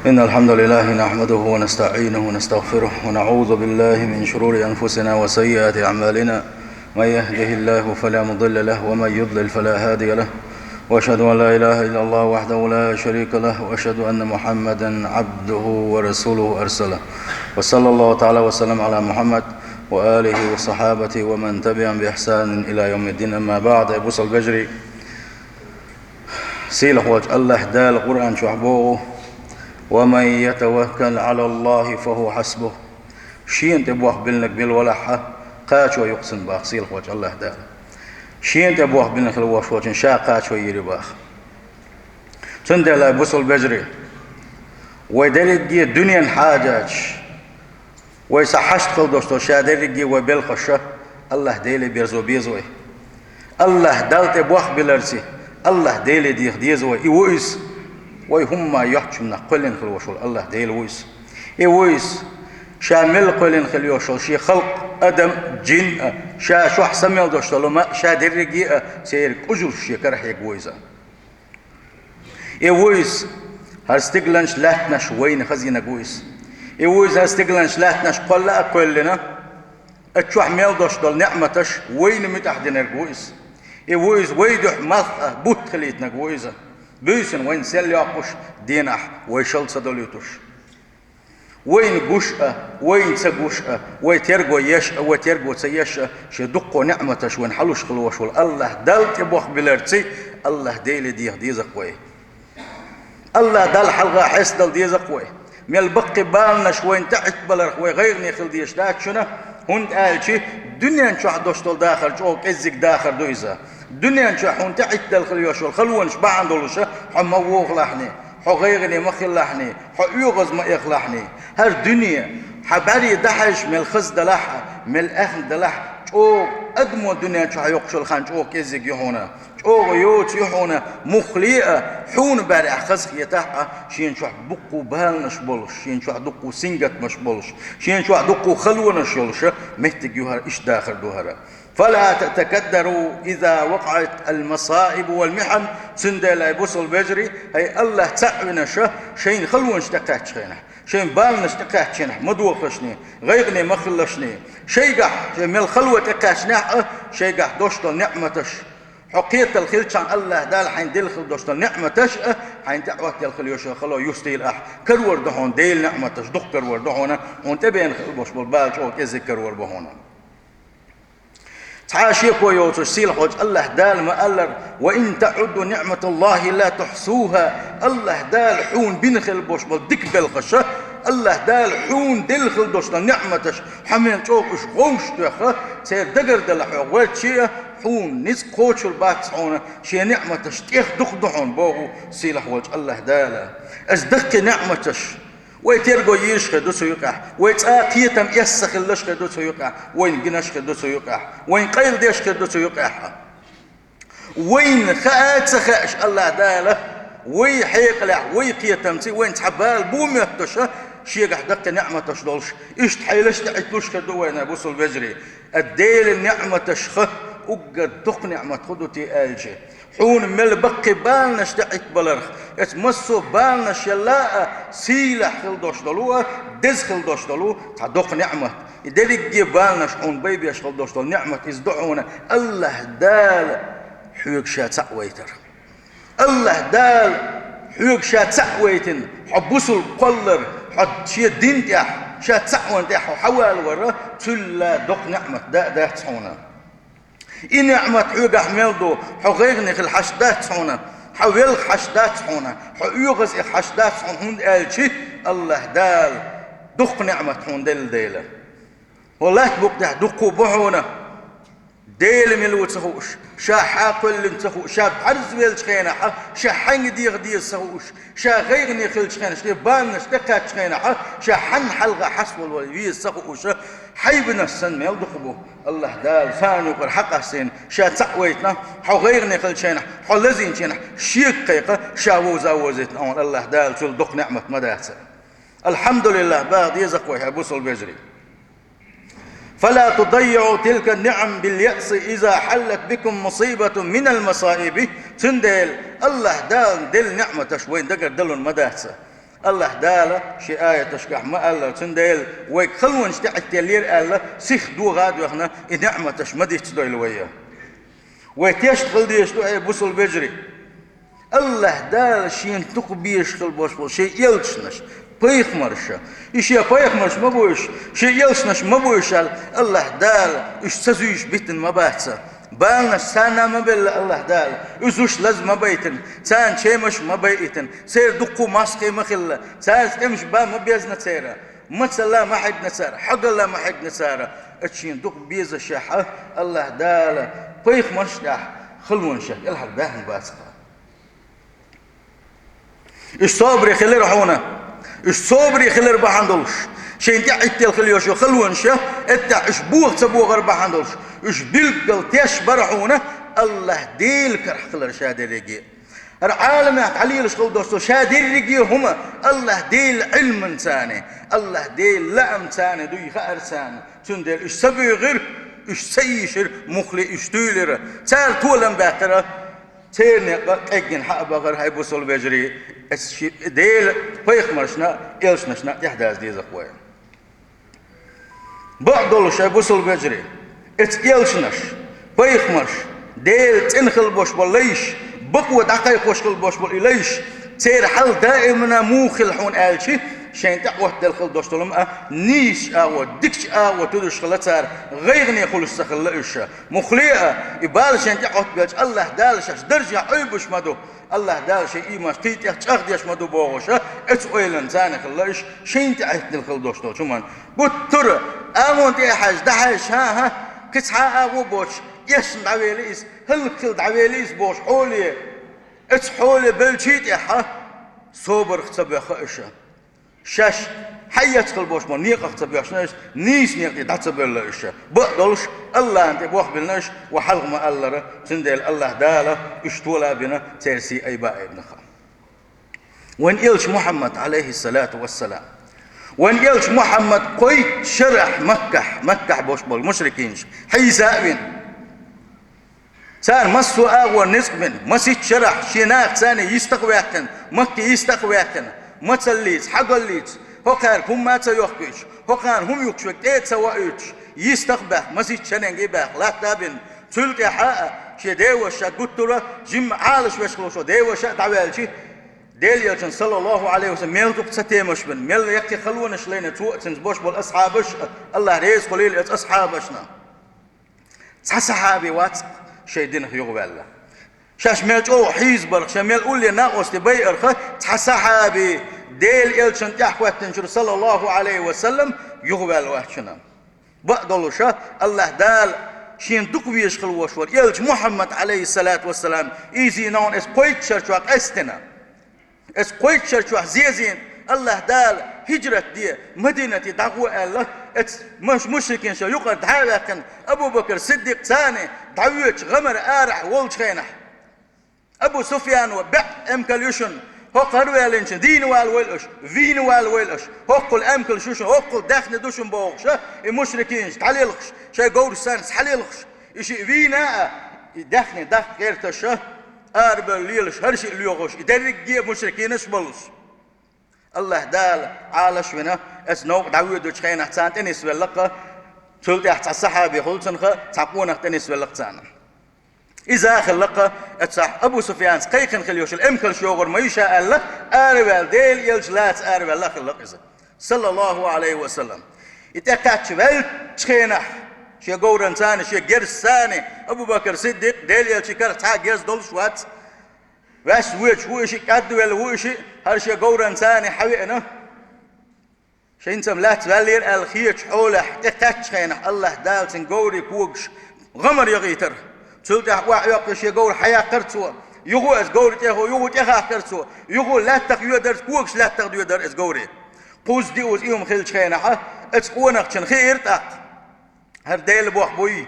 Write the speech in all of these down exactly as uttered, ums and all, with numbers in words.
إن الحمد لله نحمده ونستعينه ونستغفره، ونعوذ بالله من شرور أنفسنا وسيئات أعمالنا. من يهده الله فلا مضل له، ومن يضلل فلا هادي له. وأشهد أن لا إله إلا الله وحده لا شريك له، وأشهد أن محمدا عبده ورسوله أرسله. وصلى الله تعالى وسلم على محمد وآله وصحابته ومن تبعهم بإحسان إلى يوم الدين. أما بعد، أبو سل بجري. Сийлахь волчу АллахӀ Дала Къуръан чохь боху: «Ва ман ятаваккал Ӏала АллахӀи фа хӀува хьасбух». Шена тӀе бохбиллинарг мила валахь а, кхачо ю-кх цунна, боху сийлахь волчу АллахӀ Дала. Шена тӀе бохбиллина хила волуш волчун ша кхачо йийр ю, боху. Цундела, бусалба вежарий, вай дерриге а дуьненан хьажаташ, вай сан хьашт хила долуш долу ша дерриге а вай белхаш АллахӀ Деле берзо беза вай. АллахӀ Далла тӀе бохбилларца АллахӀ Деле деха деза вай. И ву иза. Вай хӀумма йоцчунах кхоьллина хила волуш волу АллахӀ Дела ву иза. И ву иза. Ша мел кхоьллина хила йолуш йолу шен халкъ, адам а, джин а, ша чохь са мел долуш долу ма а, ша дерриге а церан кӀужалш шен карахь ерг ву иза. И ву иза, хӀара стигланаш, лаьттанаш вайна хазийнарг ву иза. И ву иза, хӀара стигланаш, лаьттанаш кхолла а кхоьллина, оцу чохь мел долуш долу неӀматаш вайна муьтӀахь динарг ву иза. И ву иза, вай дуьхьа малх а, бутт хилийтинарг ву иза. Буьйсанна вайна сел йоккхуш, дийнахь вай шал ца долуьйтуш. Вайна гуш а, вайна ца гуш а, вай терго еш а, вай терго ца еш а, шен дуккха неӀматаш вайна хьалуш хила волуш волу АллахӀ Далла тӀе бохбилларца АллахӀ Деле деха деза-кх вай. АллахӀ Далла хьалха хьестадала деза-кх вай. Мел баккхий баланаш вайна тӀеӀиттабаларх вай гӀайгӀане хила дезаш дац шуна, хӀунда аьлча дуьнен чохь долуш долу дахар чӀогӀа кӀеззиг дахар ду иза. Дуьнен чохь хьуна тӀеӀиттадала хила йолуш йолу халонаш бахьана долуша хьо ма вохалахьний, хьо гӀайгӀане ма хилалахьний, хьо оьгӀаз ма эхалахьний. ХӀара дуьне, хьан бӀаьре дӀахьаьжча мел хаза далахь а, мел аьхна далахь а, чӀогӀа адамо дуьнен чохь йоккхуш йолу хан чӀогӀа кӀеззиг ю хьуна. ЧӀогӀа йоцу ю хьуна, муххале а, хьуна бӀаьрехь хазахетахь а, шена чохь дуккха баланаш болуш, шена чохь дуккха сингаттамаш болуш, шена чохь дуккха халонаш йолуша меттиг ю хӀара, иштта дахар ду хӀара. «Фала татакаддару иза вакъаӀат ал-масаибу вал-михьан», цундела, ай бусалба вежарий, хӀай АллахӀ цхьаъ винарш, шайна халонаш тӀекхаьччу хенахь, шайн баланаш тӀекхаьччу хенахь, ма дохалашний, гӀайгӀане ма хилалашний, шайгахь, шайн мел хало тӀекхаьчнехь а, шайгахь долуш долу неӀматаш, хьо кхетар хилчхьана АллахӀ Дала хьайна делла хила долуш долу неӀматаш а, хьайна тӀеӀоттаделла хила йолуш йолу хало юстийла ахь. Карор ду хьуна Делан неӀматаш, дукха карор ду хьуна, хьуна тӀебеана хила болуш болу бала чӀогӀа кӀеззиг карор бу хьуна. Цхьа а шеко йоцуш, сийлахь волчу АллахӀ Дала ма-аллара: «Ва ин таӀудду ниӀматаллахӀи ла тухьсуха». АллахӀ Дала хьуна бина хила болуш болу дика белхаш, АллахӀ Дала хьуна делла хила долуш долу неӀматаш, хьо мел чӀогӀа уьш гӀовшах тоьхна, церан дагардала хьо гӀоьртча а, хьуна ницкъ кхочур бац хьуна, шен неӀматаш тӀех дукха ду хьуна, боху сийлахь волчу АллахӀ Дала. Аса даккхий неӀматаш, вай терго йийраш хир ду цу юкъехь, вай цкъа а кхетам эсса хилалаш хир ду цу юкъехь, вайна гинарш хир ду цу юкъехь, вайна къайладеш хир ду цу юкъехь. Вайна хаа а ца хаьаш АллахӀ Дала, вай хьекъалехь, вай кхетамца вайна цхьа бала бу моьттуш, шегахь даккхий неӀматаш долуш, иштта хьелаш тӀеӀитталуш хир ду вайна, бусалба вежарий. Ткъа Делан неӀматаш ха, уггар доккха неӀмат хӀун ду те аьлча, хьуна мел баккхий баланаш тӀеӀиттабаларх, эцу массо а баланашелла а сийлахь хила долуш долу а, деза хила долуш долу цхьа доккха неӀмат. И дерриге а баланаш хьуна байбеш хила долуш долу неӀмат иза ду хьуна АллахӀ Дала хьоьга Ша цхьаъ вайтар. АллахӀ Дала хьоьга Ша цхьаъ вайтина, хьо бусалба кхоллар, хьо Шен дин тӀехь, Ша цхьаъ ван тӀехь хьо хьавалавар, цул а доккха неӀмат да а дац хьуна. И неӀмат хьоьгахь мел ду, хьо гӀайгӀане хила хьашт дац хьуна, хьо велха хьашт дац хьуна, хьо оьгӀаз эха хьашт дац хьуна, хӀунда аьлча АллахӀ Дала дуккха неӀмат хьуна делла дела. ХӀо латта букъ тӀехь дуккха а бу хьуна, Дела мила ву ца хууш, Ша хьан кхоьллина ца хууш, Ша бӀарзвеллачу хенахь, Ша хьаьнга деха деза ца хууш, Ша гӀайгӀане хиллачу хенахь, шен баннаш тӀекхаьччу хенахь, Ша хьанна хьалха хьасвала веза ца хууш, хьайбанаш санна мел дукха бу. АллахӀ Дала царна юкъара хьакъастийна, Ша цхьаъ вайтина, хьо гӀайгӀане хиллачу хенахь, хьо лазийначу хенахь, Шега кхайкха, Ша вовза а возийтина хьуна АллахӀ Дала, цул доккха неӀмат ма дац. АлхьамдулиллахӀ, баха деза-кх вай, хӀай бусалба вежарий. «Фала тудаййиӀу тилка ниӀам бил яъси иза хьаллат бикум мусибатун минал масаиби». Цундела АллахӀ Дала делла неӀматаш вайн дагардалун ма дац. АллахӀ Дала шен аяташкахь ма-аллара, цундела вайга халонаш тӀехӀиттаеллера аьлла, сих догӀа а доьхна, и ниӀматаш ма дицдойла вай. Вай тешна хила дезаш ду, хӀай бусалба вежарий. АллахӀ Дала шена дукха безаш хила болуш болу шен элчанаш, пайхамарша, и шен пайхамарш ма бу уьш, шен элчанаш ма бу уьш аьлла, АллахӀ Дала уьш ца зуьйш битина ма бац. Баланаш царна ма белла АллахӀ Дала, уьзуш лаза ма байтина, царна чемаш ма байитина, церан дуккха мостагӀий ма хилла, цаьрца тӀемаш бан ма безна церан, мацалла ма хьегна цара, хьогалла ма хьегна цара, аццин дукха безашехь а, АллахӀ Дала пайхамарш тӀехь халонашех кӀелхьарбаьхна бац-кха. Уьш собаре хилира хьуна. Уьш собаре хилар бахьана долуш, шайна тӀехӀиттаелла хила йолуш йолу халонаш, эттехь уьш бохо ца бохар бахьана долуш, уьш билггал теш бара хьуна АллахӀ Делан карахь хилар ша дерриге. ХӀара Ӏаламехь дӀалелаш хила долуш долу ша дерриге хӀума АллахӀ Делан Ӏилманца, АллахӀ Делан лаамца дуй хаьара царна. Цундела уьш ца буьйхира, уьш ца ийшира, муххале уьш туьйлира. Цара толам баьккхира. Церан некъа къеггина хьа а бахара, хӀай бусалба вежарий, аса ши Делан пайхамаршна а, элчанашна а тӀаьхьадаза деза-кх вай. Бакъдолуш, хӀай бусалба вежарий, эца элчанаш, пайхамарш, Делан цӀена хила болуш болу лайш, бакъо дӀакхайкхош хила болуш болу и лайш, церан хьал даимана муха хила хьуна аьлча, шайна тӀе Ӏоттаделла хила долуш долу хӀума а нийсачу агӀор, дикачу агӀор туьдуш хила цара, гӀайгӀане хуьлуш ца хилла уьш. Муххале а, и бала шайна тӀе Ӏоттабелча, АллахӀ Дала шаьш даржехь Ӏуьйбуш ма ду, АллахӀ Дала шайн ийманаш кхин тӀех чӀагӀдеш ма ду бохуш а, эца ойланца хилла уьш, шайна тӀе Ӏоттаделла хила долуш долчу хӀуманна. Гуттара а, агӀонна тӀе а хьаьжча, дӀахьаьжча, хӀан-хӀа, кхин цхьа а агӀо боцуш, эшна дӀавели иза, хӀаллакьхила дӀавели иза бохуш хьоле, эца хьоле бевлчий тӀехь а, собарх ца боьхна уьш. Шаьш хьаэца хила болуш болу некъах ца боьхна уьш, нийса некъа тӀе дӀа ца бевлла уьш. Бакъдолуш, АллахӀна тӀе болх биллина уьш, ва хьалха ма-аллара, цундела АллахӀ Дала уьш тола а бина, церан сий айба а айбина-кха. Вайн элча Мухьаммад, Ӏалайхиссалату вассалам. Вайн элча Мухьаммад кхойтта шарахь Маккахь, Маккахь болуш болу мушрикинаш хьийза а вина. Цара массо а агӀор ницкъ бина, масийтта шарахь шен нахаца царна йистах а ваьккхина, Макка йистах а ваьккхина, мацаллица, хьогаллица, хӀокхаьрга хӀумма а ца йохкуьйтуш, хӀокхарна хӀума юхкуш верг тӀе а ца воуьйтуш, йистах а баьхна, масийтта шаренга а баьхна, латта а бина, цул тӀаьхьа а шен деваша гуттара а жимма Ӏалашвеш хилла шо деваша а дӀаваьлча, Делан элчанна, саллаллаху Ӏалайхи ва саллам, мел дукха цатемаш бина, мел яккхий халонаш лайна цо а, цуьнца болуш болу асхьабаш а, АллахӀ реза хуьлийла эца асхьабашна. Цхьа сахьаби вац шайн динах юхаваьлла. Шаьш мел чӀогӀа хьийзабарх, шайн мел улле накъостий байарх, цхьа сахьаби Делан элчанна тӀаьхьахӀоьттинчуьра, саллаллаху Ӏалайхи ва саллам, юхаваьлла вац шуна. Бакъдолуш а, АллахӀ Дала шена дукха везаш хила волуш волу элча Мухьаммад, Ӏалайхиссалату вассалам, иза ногӀана эца кхойтта шар чохь къаьстина. Эца кхойтта шар чохь зезийна, АллахӀ Дала хӀижрат де, Мадинате дӀагӀо аьлла, эца муш-, мушрикинаш юкъара дӀа а ваьккхина, Абу-Бакр Сиддикъ царна дӀавоьдуш гӀамар арахь волчу хенахь. Абу Суфьяно: «БӀе эмкал ю шуна, хӀокху хӀара ваьллачунна дийна вала войла аша, вийна вала войла аша, хӀоккхул эмкалш ю шуна, хӀоккхул даьхни ду шуна», — бохуш а, и мушрикинаш дӀалелхаш, шайн говраш царна схьалелхаш, и шиъ вийна а, и даьхни даккха гӀерташ а, арабевлла лелаш, хӀара шиъ лоьхуш, и дерриге а мушрикинаш болуш. АллахӀ Дала Ӏалаш а вина, эца новкъа дӀавоьдучу хенахь царна тӀе нисвелла-кха, цул тӀаьхьа цхьа сахьаби хуьлу цунах, цхьа къонах тӀе нисвелла-кха царна. Иза а хилла-кха, эццахь Абу Суфьянца кхайкхина хила йолуш йолу эмкалш йогӀур ма ю ша аьлла, араваьлла Делан элча лаца араваьлла а хилла-кха иза, саллаллаху Ӏалайхи ва саллам. И тӀекхаьчча ваьллачу хенахь, шен говран царна, шен герз царна, Абу Бакр Сиддикъ Делан элчий карах цхьа а герз долуш вац. Ваьш воьдуш ву и шиъ, кӀадвелла ву и шиъ, хӀара шен говран царна хьавеана. Шайна цхьа лаьцна ваьллера аьлла хетачу хьолехь, тӀекхаьччу хенахь АллахӀ Дала цуьнан говрийн когаш гӀамар яхийтара. Цул тӀаьхьа охьаоьккхуш шен говр хьаяккхара цо. Юха а эца говр тӀехо, юха тӀехахкара цо. Юха лаьттах йоьдара, когаш лаьттах доьдара эца говрийн. Кхузза диъаза и хӀума хиллачу хенахь, эца къонахчунна хиира тӀаккха: «ХӀара Делан бохь буй?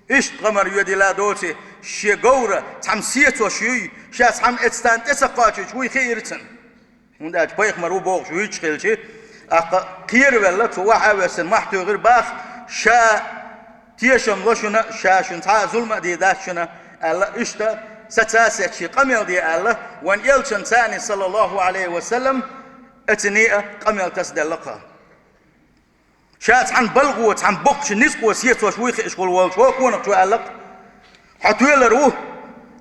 Иштта гӀамар йоьдийла доций, шен говра цхьамма сецош юй, ша цхьамма эцтана тӀе ца кхачуьйтуш вуй?» — хиира цунна. ХӀунда аьлча пайхамар ву бохуш вуьйцуш хилча, тӀаккха кхеравелла, цо охьа а воьссина, мохь туьйхира, баха: «Ша тешам ло шуна, ша шуна цхьа а зулам а дийр дац шуна», — аьлла, иштта саца а сецна шен къамел де аьлла, вайн элчанна царна, саллаллаху Ӏалайхи ва саллам, Эццахь а къамел тасаделла-кх. Ша цхьана балгӀо, цхьана боккхачу ницкъо сецош вуй хиъаш хилла волчу хӀокхо къонахчо аьлла-кх: «Хьо тоьлар ву,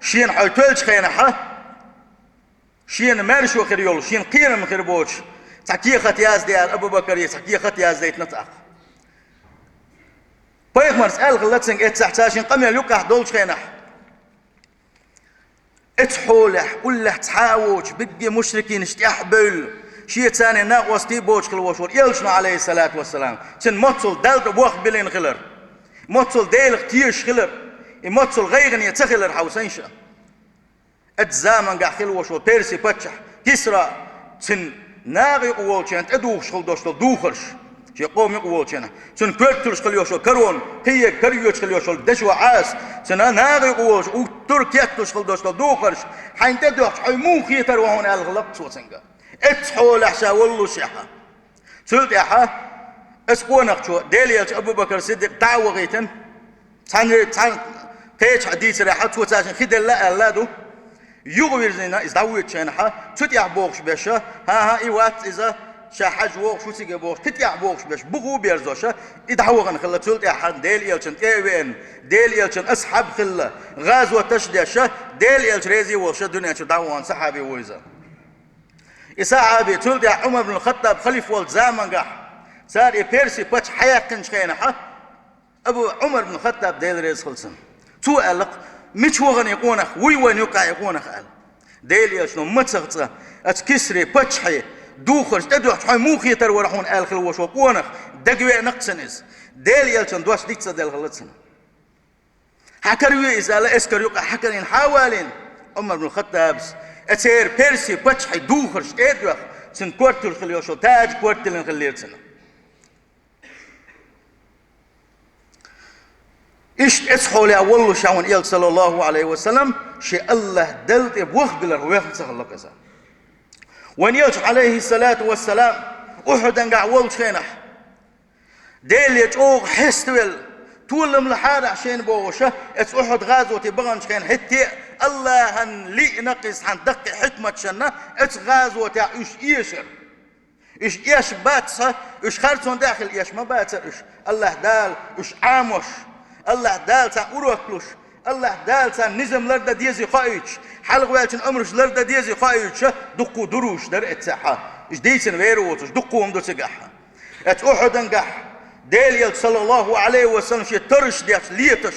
шена хьо тоьллачу хенахь, шена маьршо хир йолу, шена кхерам хир боцуш, цхьа кехат язде», — аьлла, Абу-Бакаре цхьа кехат яздайтина тӀаккха. Пайхамарс аьлла хилла цуьнга эццахь, цара шен къамел юккъехь долчу хенахь. Эццахь хьолехь, уллехь цхьа а воцуш, бигге мушрикинаш тӀаьхьа бевлла, шен царна накъостий боцуш хилла волуш волу элчано, Ӏалайхиссалату вассалам, цуьнан моццул Далла тӀе бохбиллина хилар, моццул Делах тешаш хилар, и моццул гӀайгӀане ца хилар, хьовсал ша. Оцу заманчохь хилла волуш волу Перси паччахь Кисра, цуьнан наха юкъа волчарна тӀедухуш хилла долуш долу духарш, шен къоман юкъа волчарна, цуьнан коьрталуш хилла йолуш йолу корона, кхин а карайоьдуш хилла йолуш йолу дешо Ӏаса, цуьнан наха юкъа волуш, уттур кетталуш хилла долуш долу духарш хьайна тӀедоьхча, хьо муха хетар ву хьуна аьлла хилла-кх цо цуьнга. Эццахь хьолехь ша воллушехь. Цул тӀаьхьа оцу къонахчо Делан элча Абу-Бакар Сиддикъ дӀа а вахийтина, цхьаьна, цхьаьна кхечахьа дийцарехь, цо цаьршинна хи делла аьлла а ду. Юха вирзина иза дӀавоьдучу хенахь, цу тӀехь бохуш берш, хӀан-хӀа, и вац иза, ша хьажа вогӀуш ву цига бохуш, кхин тӀехь бохуш берш, буха а берзош, и дӀавахана хилла, цул тӀаьхьа Делан элчанна тӀе а веана, Делан элчанан асхьаб хилла, гӀазоташ а деш, Делан элча реза а волуш, дуьнен чу дӀавахана сахьаби ву иза. И сахьаби цул тӀаьхьа Ӏумар бин Хаттаб халифа волчу заманчохь, цара и Перси паччахь хьаяьккхинчу хенахь, Абу Ӏумар бин Хаттаб, Дела реза хила цунна, цо аьлла-кх: «Мича вахана и къонах? Вуй вайна юккъехь и къонах?» — аьлла. Делан элчано: «Мацах цкъа, оцу Кисри паччахьан духарш тӀедоьхча, хьо муха хетар вара хьуна?» — аьлла хилла волуш волу къонах, дагавеана-кх цунна иза. Делан элчано дош диц ца делла хилла цунна. Хьан караве иза аьлла, эскар юкъа хьан карийна хьан а валийна, Ӏумар бин Хаттабас, э, церан Перси паччахьан духарш тӀе а доьхна, цуьнан коьрталуш хилла йолуш йолу таж коьрталлина хиллера цунна. Иштта эццахь хьолехь воллушехь вайн элча, саллаллаху Ӏалайхи ва саллам, шен АллахӀ Далла тӀе бохбиларх вехна ца хилла-кх иза. Вайн элча, Ӏалайхиссалату вассалам, Ухьудангахь волчу хенахь, Деле чӀогӀа хьеставелла, толам лахьара шайна бохуш, эцу Ухьуд гӀазоте баханчу хенахь хӀетте а АллахӀан лиъна-кх иза цхьана даккхий хьикматашна эцу гӀазотехь уьш эшар. Уьш эш бац, уьш харцонна тӀехь хилла эш ма бацара уьш. АллахӀ Дала уьш Ӏамош, АллахӀ Дала царна урок луш, АллахӀ Дала царна низам лардан дезий хоуьйтуш, хьалхаваьллачун омраш лардан дезий хоуьйтуш, дуккха а дуруш дара эццахь. Уьш дийцина вер а воцуш, дуккха а хӀума ду цигахь. Эцу Ухьудангахь Делан элча, саллаллаху Ӏалайхи ва саллам, шен тарраш деш леташ,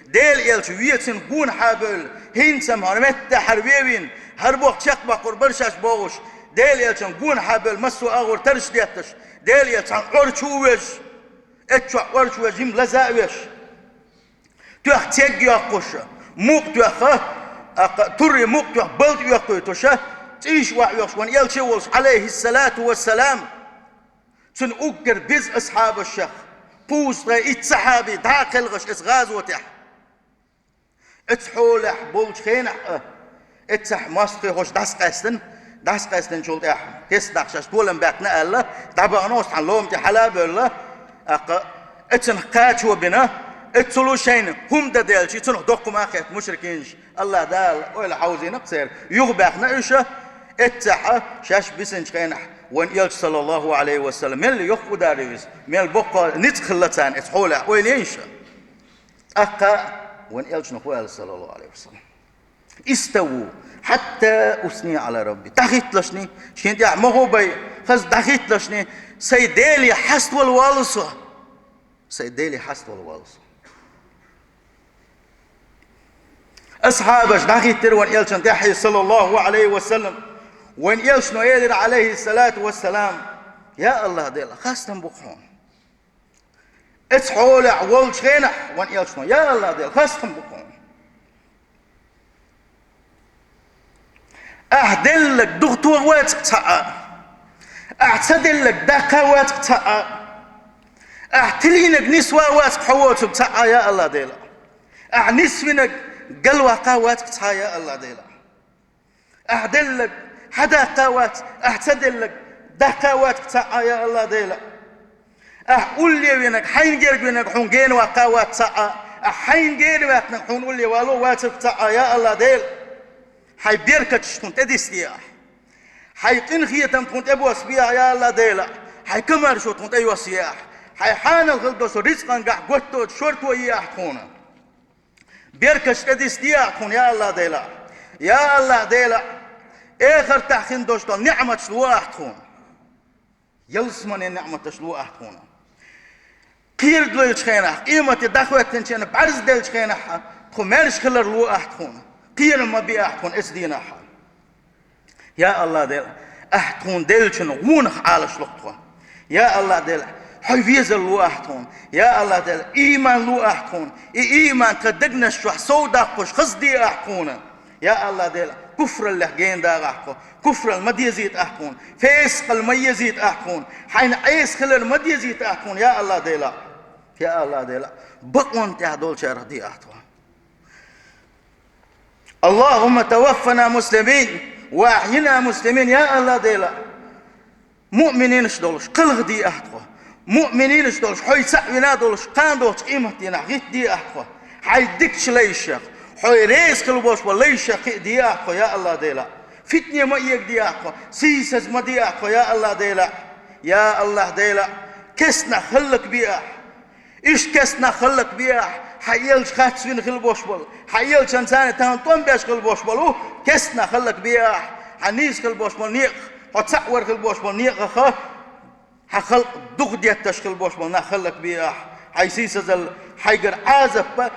Делан элча вецина гонахьа бевлла, хӀинца-м хӀара меттахь хӀара вевийна, хӀара боху чекхбаккхур бара шаьш бохуш, Делан элчан гонахьа бевлла массо а агӀор тарраш детташ, Делан элча цхьана Ӏор чу а веш, эццахь Ӏор чу веш, жимма лаза а веш. Тоьхна церг йоккхуш, мукъа тоьхна, аккха, турре мукъа тоьхна балда оьккхуьйтуш, цӀийш охьаоьхуш вайн элча а волуш, Ӏалайхиссалату вассалам, цуьнан уггар беза асхьабашах кхузткъе итт сахьаби дӀа а кхелхаш эцу гӀазотехь. Эццахь хьолехь болчу хенахь а, эццахь мостагӀий хӀорш дӀасакъаьстина, дӀасакъаьстинчул тӀаьхьа, кестта нах шаьш толам баьккхина аьлла, дӀабахана оцу цхьана лома тӀе хьала а бевлла, аккха, эцунах кхачо бина, эццул шайна хӀума дан делча, цунах доккха хӀума а хетта мушрикинаш, АллахӀ Дала ойла хьовзийна-кх церан, юхабаьхна уьш, эццахь шаьш бисинчу хенахь вайн элча, саллаллаху Ӏалайхи ва саллам, мел йоккха удар ю иза, мел боккха ницкъ хилла царна эцу хьолехь, ойла йайша. ТӀаккха вайн элчано хӀун аьлла, саллаллаху Ӏалайхи ва саллам: «Иставу, хьатта усни Ӏала Рабби». ДӀахӀитталашний, шен тӀехь ма гӀо бай, хаза дӀахӀитталашний, сайн Деле хьаставала воллу со. Сайн Деле хьаставала воллу со. Асхьабаш дӀахӀиттира вайн элчан тӀаьхье, саллаллаху Ӏалайхи ва саллам. Вайн элчано элира, Ӏалайхиссалату вассалам: «Я АллахӀ Дела, хастам бу-кх хьуна». Эццахь хьолехь волчу хенахь вайн элчано: «Я АллахӀ Дела, хастам бу-кх хьуна. Ахь делларг духатоха вац-кх цхьа а. Ахь ца делларг даккха вац-кх цхьа а. Ахь тилийнарг нисва вац-кх хьо воцург цхьа а, я АллахӀ Дела. Ахь нисвинарг галваккха вац-кх цхьа а, я АллахӀ Дела. Ахь делларг хьан даккха вац, ахь ца делларг даккха вац-кх цхьа а, я АллахӀ Дела. Ахь улле винарг, хьайна герга винарг хьуна гена ваккха вац цхьа а, ахь хьайна гена ваьккхинарг хьуна улле вало вацург цхьа а, я АллахӀ Дела. Хьайн беркаташ тхуна тӀедисте ахь. Хьайн къинхетам тхуна тӀебоссабе ахь, я АллахӀ Дела, хьайн комаьршо тхуна тӀейоссае ахь, хьайн хьанал хила долчу рицкъангахь готто, шорто е ахь тхуна. Беркаташ тӀедисде ахь тхуна, я АллахӀ Дела. Я АллахӀ Дела, эхартахь хин долуш долу неӀматаш ло ахь тхуна. Ялсаманин неӀматаш ло ахь тхуна. Кхералуш хенахь, къематде дӀахӀоьттинчу хенахь, бӀаьрзе деллачу хенахь, тхо маьрша хилар ло ахь тхуна. Кхерам ма бе ахь тхуна эцу дийнахь. Я АллахӀ Дела, ахь тхуна деллачун гӀонах Ӏалаш ло тхо. Я АллахӀ Дела, хьо везар ло ахь тхуна. Я АллахӀ Дела, ийман ло ахь тхуна. И ийман тхан дегнаш чохь сов даккхуш хазде ахь тхуна. Я АллахӀ Дела, куфраллех гена дагӀахь тхо. Куфралла ма дезийта ахь тхуна. Фесакъалла ма езийта ахь тхуна. Хьайна Ӏеса хилар ма дезийта ахь тхуна, я АллахӀ Дела. Я АллахӀ Дела, бакъонна тӀехь долчарах де ахь тхо. اللهم توفنا مسلمين وأحينا مسلمين, я АллахӀ Дела. Муъмининаш долуш кхалхаде ахь тхо. Муъмининаш долуш, хьо цхьаъ вина долуш, кхана долчу къематдийнахь гӀиттаде ахь тхо. Хьайн дикачу лайшех, хьо реза хила болуш болу лайшех кхиаде ахь тхо, я АллахӀ Дела. Фитне ма эгадехьа тхо, сийсаз ма дехьа тхо, я АллахӀ Дела. Я АллахӀ Дела, кестнах хӀаллакбе ахь. Иштта кестнах хӀаллакбе ахь, хьан элча харцвина хила болуш болу, хьан элчанца тахана тӀом беш хила болуш болу, кестнах хӀаллакбе ахь, хьан нийса хила болуш болу некъах, хьо цхьаъ вар хила болуш болу некъах, хьан халкъ дукха детташ хила болуш болу нах хӀаллакбе ахь, хьайн сийсазалла, хьайгара Ӏазап а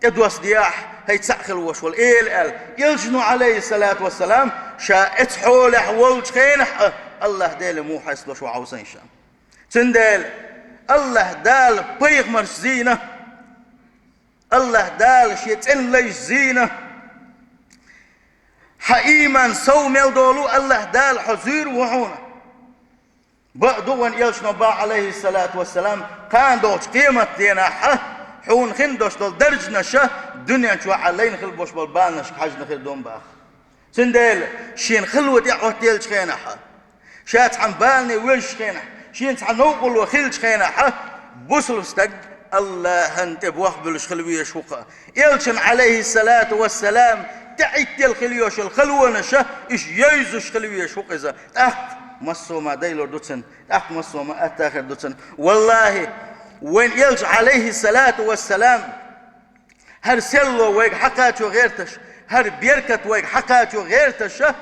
тӀедоссаде ахь, хьайн цхьаъ хила волуш волу эла аьлла. Элчано, Ӏалайхиссалату вассалам, ша эцу хьолехь волчу хенахь а, АллахӀ Дела муха хьесталуш ву хьовсийша. Цундела АллахӀ Дала пайхамарш зийна, АллахӀ Дала шен цӀена лайш зийна, хьан ийман сов мел долу АллахӀ Дала хьо зуьйр ву хьуна. Бакъ ду вайн элчано боху, Ӏалайхиссалату вассалам, кхана долчу къематденахь хьуна хин долуш долу даржанаша дуьнен чохь Ӏа лайна хила болуш болу баланашка хьаьжна хир ду боху. Цундела шена хало тӀе а Ӏоттаеллачу хенахь, ша цхьана балане вевзачу хенахь, шена цхьа новкъарло хиллачу хенахь, бусалба стаг АллахӀан тӀе бохбуьллуш хила везаш ву-кх. Элчан, Ӏалайхиссалату вассалам, тӀеӀиттелла хила йолуш йолу халонаша, уьш евзаш хила везаш ву-кх иза. ТӀаккха массо а ма дайлур ду цунна, тӀаккха массо а ма атта хир ду цунна. ВаллахӀи, вайн элча, Ӏалайхиссалату вассалам, хӀара селло вайга хьакхачо гӀерташ, хӀара беркат вайга хьакхачо гӀерташа,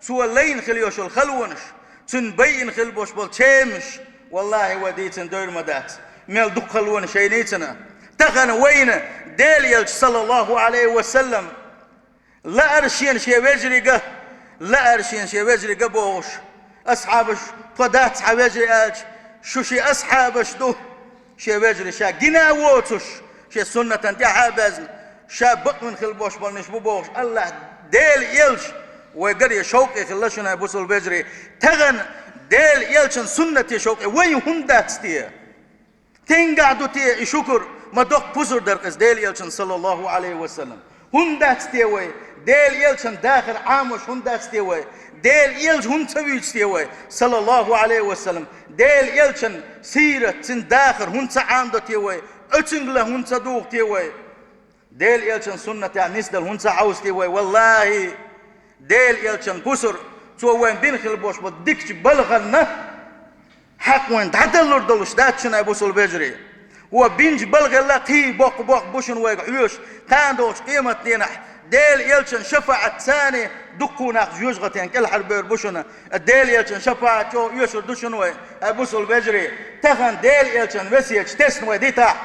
цо лайна хила йолуш йолу халонаш, цуьнан байина хила болуш болу чемаш, валлахӀи, вай дийцина дойр ма дац. Мел дукха халонаш яйнийцина. Тахана вайна Делан элча, саллаллаху Ӏалайхи ва саллам, лаьара шена шен вежарига, лаьара шена шен вежарига бохуш, асхьабаш, тхо дац хьан вежарий аьлча, шу шен асхьабаш ду, шен вежарий ша гина а воцуш, шен суннатан тӀаьхьа а безна, ша бакъвина хила болуш болниш бу бохуш, АллахӀ Делан элча вайгара шовкъе хилла шуна, бусалба вежарий. Тахана Делан элчан суннате шовкъе вайн хӀунда дац те? Стенгахь ду те и шукур? Ма доккха пусар дара-кх иза Делан элчан, саллаллаху Ӏалайхи ва саллам. ХӀунда дац те вай? Делан элчан дахар Ӏамош хӀунда дац те вай? Делан элча хӀунда ца вуьйцу те вай, саллаллаху Ӏалайхи ва саллам? Делан элчан сират, цуьнан дахар хӀунда ца Ӏамадо те вай? Оцуьнгахь хӀунда ца дугӀу те вай? Делан элчан суннатехь нисдала хӀунда ца хьовсу те вай? ВаллахӀи, Делан элчан пусар, цо вайн бина хила болуш болу дикачу балханна хьакъ вайн дӀадалур долуш дац шуна, ай бусалба вежарий. Вай бинчу балхалла кхин боккха боккха бу шуна вайга хьоьжуш, кхана долчу къематденахь Делан элчан шафаӀатца дуккха нах жоьжахатин кӀелхьарбевр бу шуна. Делан элчан шафаӀат чӀогӀа оьшур ду шуна вай, ай бусалба вежарий. Тахана Делан элчан весеташ тесна вай дитахь,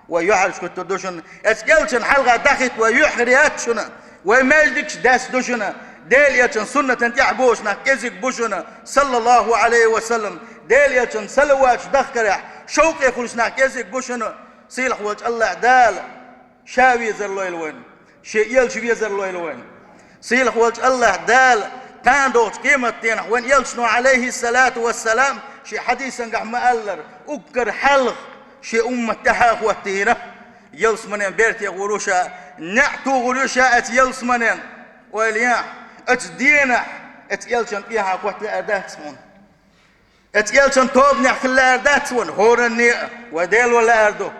вай юьхьӀаьржа хӀуьттур ду шуна. Эцу элчан хьалха дӀахӀитта вай юьхь хир яц шуна. Вай маьждигаш даьсса ду шуна. Делан элчан суннатан тӀаьхьа бохуш нах кӀезиг бу шуна, саллаллаху Ӏалайхи ва саллам. Делан элчан салаваташ дахкарехь шовкъе хуьлуш нах кӀезиг бу шуна. Сийлахь волчу АллахӀ Дала ша везар лойла вайна. Шен элча везар лойла вайна. Сийлахь волчу АллахӀ Дала кхана долчу къематденахь вайн элчано, Ӏалайхиссалату вассалам, шен хьадисангахь ма-аллара, уггар хьалха шен уммат тӀаьхьа а хӀоттийна, ялсаманен берте гӀур ву ша, неӀ тухур ю ша эцу ялсаманен. Ойла ян, оцу денахь эцу элчан тӀехьа хӀотта лаьар дац хьуна? Эцу элчан тобанехь хила лаьар дац вайна? ХӀоранне а вай Дело лаьар ду.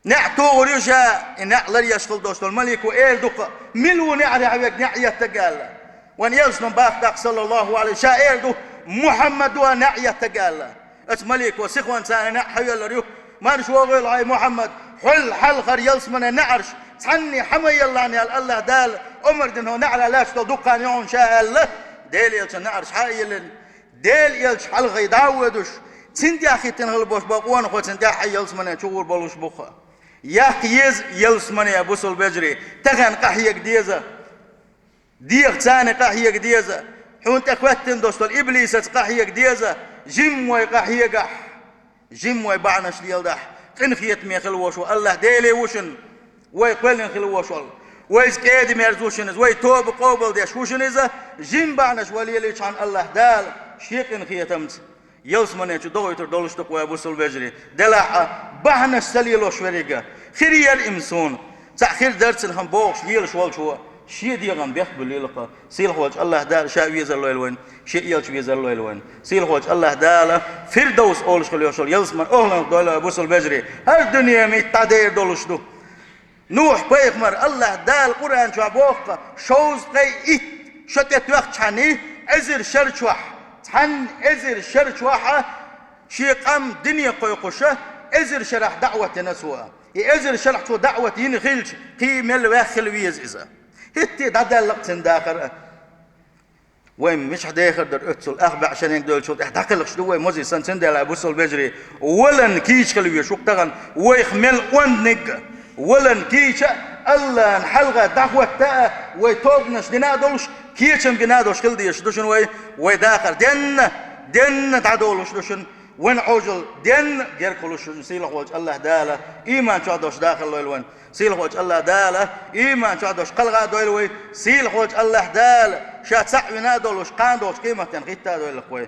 НеӀ тухур ю ша, и неӀ ларъеш хила долуш долу малико эр ду-кх, мила ву неӀарехь верг неӀ еттарг аьлла. Вайн Элчано бах тӀаккха, саллаллаху Ӏалайхи, ша эр ду: «Мухьаммада неӀ еттарг», – аьлла. Оцу малико сихонца царна неӀ хьавеллар ю. Марша вогӀийла хьо, Мухьаммад, хьол хьалхара ялсамане неӀарш цхьанне хьа ма елла аьлла, АллахӀ Дала омра дина хьо неӀарш лаьцна долу дукха хан ю хьуна ша аьлла, Делан Элчан неӀарш хьа а еллина, Делан Элча хьалхе дӀа а воьдуш, цуьнан тӀехь хӀиттина хилла болуш болу къонахой цуьнан тӀаьххье ялсамане чу гӀур болуш бу-кх. Яккха еза ялсамане, бусалба вежарий, тахана къахьега деза. Деха царна къахьега деза, хьуна тӀе хӀоьттина долуш долу иблисаца къахьега деза, жимма вай къахьегахь, жимма вай бахьанаш леладахь, къинхетаме хила волуш волу АллахӀ Деле ву шуна, вай кхоьллина хила волуш волу, вайца кӀеда-мерза ву шуна иза, вай тоба къобалдеш ву шуна иза, жимма бахьанаш вай лелийчхьана АллахӀ Дала Шен къинхетамца ялсамане чу дохуьйтур долуш ду-кх вай, бусалба вежарий. Делахь а, бахьанаш ца лелош верг а, хир яра-м суна, цхьаъ хир дара цунах бохуш лелаш волчо, шен дегӀан бехк буьллийла-кх, сийлахьволчу АллахӀ Дала Ша везар лойла вайна, Шен Элча везар лойла вайна. Сийлахьволчу АллахӀ Дала Фирдовс олуш хила йолуш йолу ялсамане охӀланах дойла вай, бусалба вежарий. ХӀара дуьне митта дӀадер долуш ду. Нухь-пайхамар, АллахӀ Дала Къуръан чохь боху-кх, шовзткъе итт шо тӀе тоьхчхьана, эзар шар чохь, цхьана эзар шар чохь а шен къам дине кхойкхуш, эзар шарахь даӀват дина цо. И эзар шарахь цо даӀват йина хилча, кхин мел ваьхна хила веза иза. ХӀетте дӀадаьлла-кх цуьнан дахар а. Вай мичахь дехар дара оццул, ах бӀе шеран девллачул тӀаьхьа дӀакхелхаш ду вай, мозий санна, цундела, бусалба вежарий, валан кийча хила везаш ву-кх тахана, вайх мел онданиг а, валан кийча а, АллахӀна хьалха дӀахӀотта а, вай тобанаш дина а долуш, кечам бина а долуш хила дезаш ду шуна вай, вай дахар денна, денна дӀадолуш ду шуна. Вайн Ӏожалла денна герга хуьлуш шу, сийлахьволчу АллахӀ Дала иман чохь долуш дахар лойла вайн. Сийлахьволчу АллахӀ Дала иман чохь долуш кхалха а дойла вай. Сийлахьволчу АллахӀ Дала Ша цхьаъ вина а долуш, кхана долчу къематдийнахь хӀитта а дойла-кх вай.